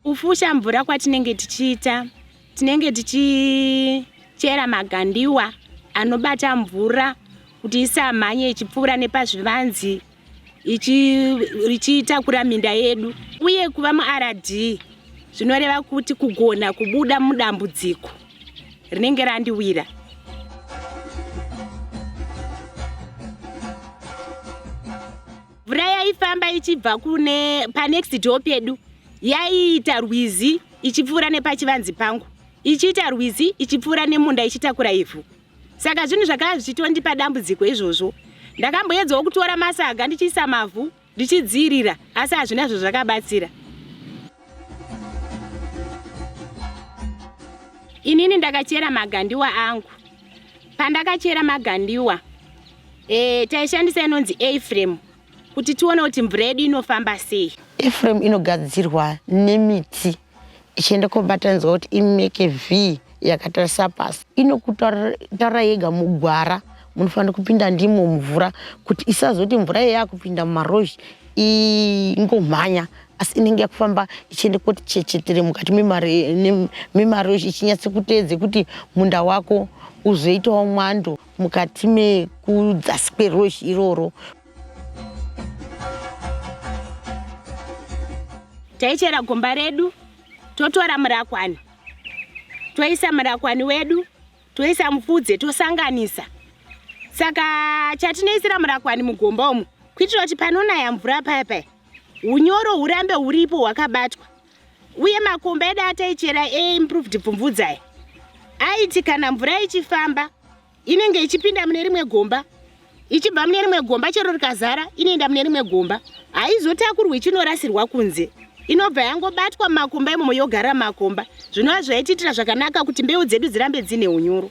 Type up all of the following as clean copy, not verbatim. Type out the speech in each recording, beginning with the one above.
Kufusha mvura kwatinenge tichiita, tinenge tichichera magandiwa anobata mvura kuti isamhanye ichipfuura nepazvivanzi ichitakura minda yedu. Uye kuva muRD zvinoreva kuti kugona kubuda mudambudziko rinenge randiwira. Mvura yaifamba ichibva kune panext door pedu yaiita rwizi ichipfuura nepachivanzi pangu ichiita rwizi ichipfuura nemunda ichitakura ivhu. Saka zvinhu zvakava zvichitondipa dambudziko izvozvo. Ndakamboedzawo kutora masaga ndichiisa mavhu ndichidziirira asi hazvina zvazvakabatsira. Inini ndakachera magandiwa angu. Pandakachera magandiwa e, taishandisa inonzi A-frame kuti tione kuti mvura yedu inofamba sei. A-frame inogadzirwa nemiti ichienda kobatanidzwa kuti imeke V yakatarisa pasi. Inokutaura yega mugwara munofanira kupinda ndimo mvura kuti isazoti mvura iyo yakupinda mumarozhi ingomhanya asi inenge yakufamba ichienda koti chechetere mukati memarozhi ichinyatsa kuteedze kuti munda wako uzoitawo mwando mukati mekudzasi kwerozhi iroro. Taichera gomba redu totora murakwani toisa murakwani wedu toisa mupfudze tosanganisa. Saka chatinoisira murakwani mugomba umu kuitira kuti panonaya mvura paya paya unyoro hurambe huripo hwakabatwa. Uye makomba edu ataichera eimproved pfumvudza aya aiti kana mvura ichifamba inenge ichipinda mune rimwe gomba ichibva mune rimwe gomba chero rikazara inoenda mune rimwe gomba haizotakurwi ichinorasirwa kunze inobva yangobatwa mumakomba imomo yogara mumakomba zvinova zvaitiitira zvakanaka kuti mbeu dzedu dzirambe dzine unyoro.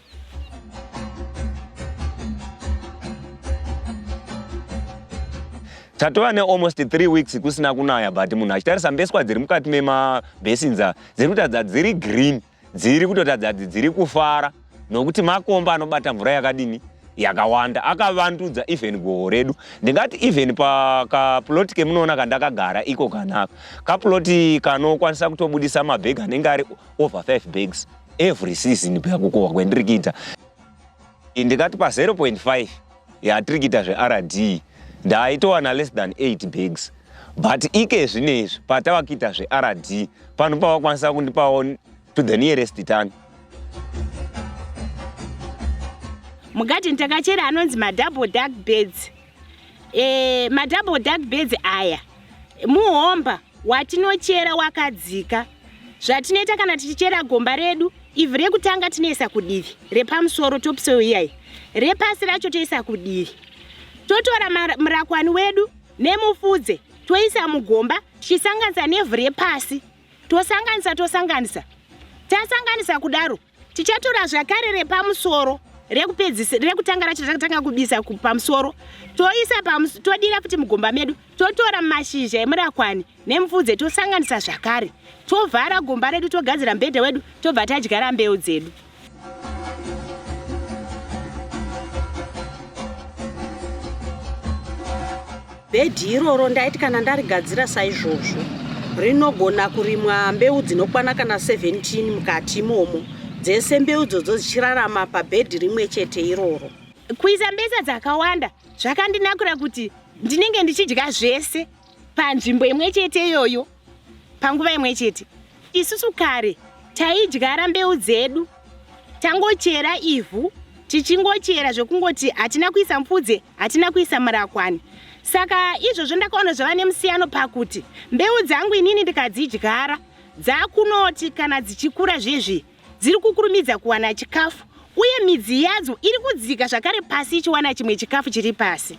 Tatova nealmost 3 weeks kusina kunaya but munhu achitarisa mbeswa dziri mukati memabasins aya dziri kutadza dziri green dziri kutotadza dziri kufara nokuti makomba anobata mvura yakadini yakawanda akavandudza even goho redu ndingati even pakaploti kemunoona kandakagara iko kanaka kaploti kanokwanisa kutobudisa mabhegi anenge ari over 5 bags every season pakukohwa kwendiri kuita ndikati pa 0.5 yatiri kuita zveRD ndaitowana less than 8 bags but ike zvinezvi patava kuita zveRD pano pavakwanisa kundipawo to the nearest ton. Mugadheni takachera anonzi madouble dark beds. E, madouble dark beds aya muhomba watinochera wakadzika. Zvatinoita kana tichichera gomba redu, ivhu rekutanga tinoisa kudivi repamusoro topsoil iyayi, repasi racho toisa kudivi. Totora murakwani wedu nemufudze toisa mugomba tichisanganisa nevhu repasi, tosanganisa tosanganisa. Tasanganisa kudaro Tichatora zvakare repamusoro rekupedzisira rekutanga racho takatanga kubisa pamusoro toisa todira futi mugomba medu totora mashizha emurakwani nemupfudze tosanganisa zvakare tovhara gomba redu togadzira mubhedha wedu tobva tadyara mbeu dzedu. Bhedhi iroro ndaiti kana ndarigadzira saizvozvo rinogona kurimwa mbeu dzinokwana kana 17 mukati imomo, dzese mbeu idzodzo dzichirarama pabhedhi rimwe chete iroro. Kuisa mbesa dzakawanda zvakandinakira kuti ndinenge ndichidya zvese panzvimbo imwe chete iyoyo panguva imwe chete. Isusu kare taidyara mbeu dzedu tangochera ivhu tichingochera zvekungoti hatina kuisa mupfudze hatina kuisa murakwani. Saka izvozvo ndakaona zvava nemusiyano pakuti mbeu dzangu inini ndikadzidyara dzakunoti kana dzichikura zvezvi dziri kukurumidza kuwana chikafu uye midzi yadzo iri kudzika zvakare pasi ichiwana chimwe chikafu chiri pasi.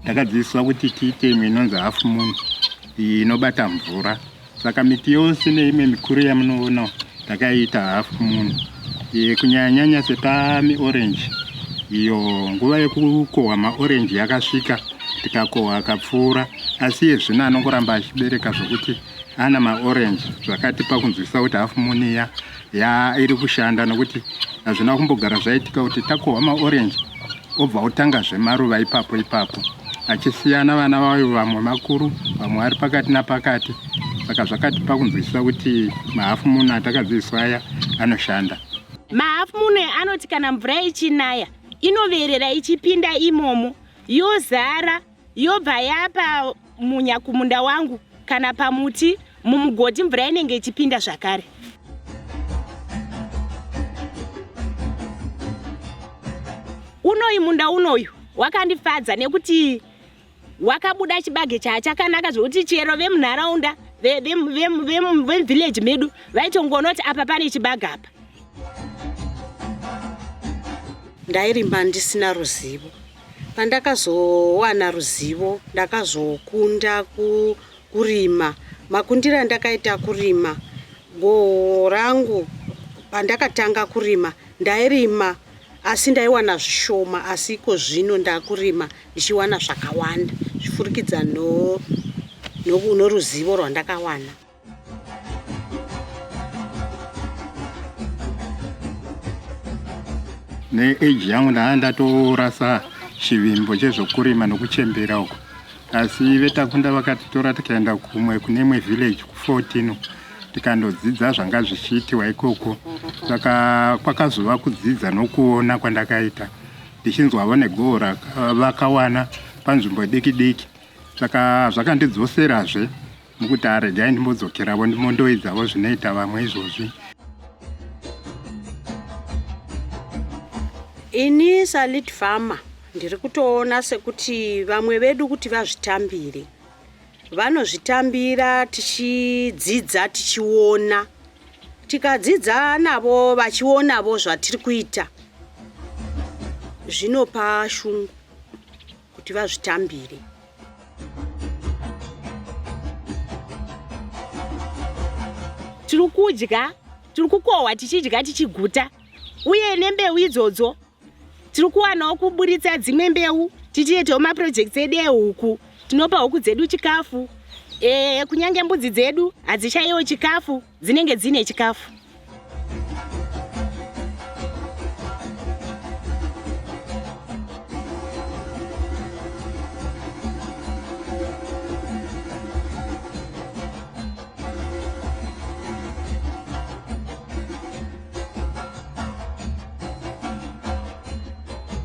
Takadzidziswa kuti tiite imwe inonzi half moon iyi inobata mvura saka miti yose neimwe mikuru yamunoona takaiita half moon kunyanyanyanya sepamiorange iyo nguva yekukohwa maorange yakasvika tikakohwa akapfuura asi iye zvino anongoramba achibereka zvokuti ana maorange zvakatipa kunzwisisa kuti half moon iya ya iri kushanda nokuti hazvina kumbogara zvaitika kuti takohwa maorange Obva otanga zvemaruva ipapo ipapo achisiyana vana vayo, vamwe makuru, vamwe vari pakati napakati. Saka zvakatipa kunzwisisa kuti mahalf moon atakadzidziswa aya anoshanda. Mahalf moon anoti kana mvura ichinaya, inoverera ichipinda imomo, yozara, yobva yapa munya kumunda wangu kana pamuti. Mumugodhi mvura inenge ichipinda zvakare. Unoyu munda unoyu wakandifadza nekuti wakabuda chibage chachakanaka zvekuti chero vemunharaunda, vemuvillage medu vaitongoona kuti apa pane chibage apa. Ndairimba ndisina ruzivo. Pandakazowana ruzivo, ndakazokunda kurima. Makundiro andakaita kurima, goho rangu pandakatanga kurima, ndairima asi ndaiwana zvishoma, asi iko zvino ndakurima ndichiwana zvakawanda zvifurikidza noruzivo rwandakawana. Neage yangu ndanga ndatorasa chivimbo chezvokurima nokuchembera uko, asi veTakunda vakatitora tikaenda kumwe kune imwe village ku14, tikandodzidza zvanga zvichiitiwa ikoko. Saka kwakazova kudzidza nokuona kwandakaita ndichinzwavo negoho vakawana panzvimbo diki diki. Saka zvakandidzoserazve mukuti aregai ndimbodzokeravo ndimondoidzavo zvinoita vamwe izvozvi. Ini salead farmer ndiri kutoona sekuti vamwe vedu kuti vazvitambire, vanozvitambira tichidzidza, tichiona, tikadzidza navo vachionavo zvatiri kuita, zvinopa shungu kuti vazvitambire. Tiri kudya, tiri kukohwa tichidya tichiguta, uye nembeu idzodzo tiri kuwanawo kuburitsa dzimwe mbeu tichiitawo maprojects edu ehuku. Tinopa huku dzedu chikafu, kunyange mbudzi dzedu hadzichaiwo chikafu, dzinenge dzine chikafu.